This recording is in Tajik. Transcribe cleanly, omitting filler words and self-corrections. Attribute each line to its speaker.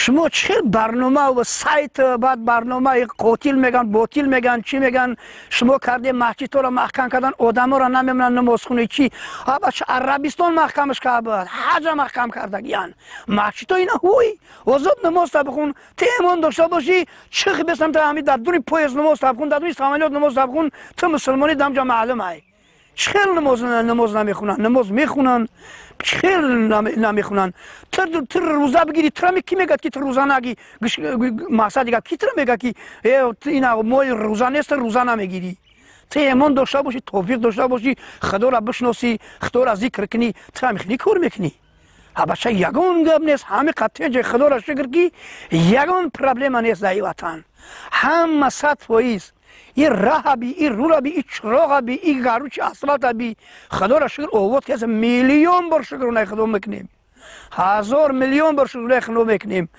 Speaker 1: Шумо чӣ хел барнома ва сайт, баъд барномаи қотил меган, ботил меган, чӣ меган? Шумо карде масҷидҳоро маҳкам кардан, одаморо намемонанд намозхонаи чӣ? Бача, Арабистон маҳкамаш кард, ҳаҷа маҳкам кардагиян. Масҷидҳо ина ҳуй озод намоз та бихун, ту эмон дошта бошӣ, чих бесам та ҳами дар дуни поезд намоз та бихун, дар дуни самолёт намоз та бихун, ту мусулмонӣ дамҷа маълум ай. Чӣ хел намоз намехунанд? Намоз мехунанд, чӣ хел намехунанд? Ту рӯза бигирӣ, тура ки мегӯяд, ки ту рӯза наги? Мақсад дига, ки тура мегӯяд, ки ина мои рӯза нест, рӯза намегирӣ? Ту эмон дошта бошӣ, тавфиқ дошта бошӣ, Худоро бишносӣ, Худоро зикр кунӣ, ту ҳамихели кор мекунӣ. Бача, ягон гап нест, ҳами қатъи Худоро шукр, ки ягон проблема нест дар ватан, ҳама 100%. И раҳаби, и рураби, и чироғаби, и гаручи асфалтаби, Худоро шукр, овод каса. Миллион бор шукронаи Худо мекунем, ҳазор миллион бор шукронаи Худо мекунем.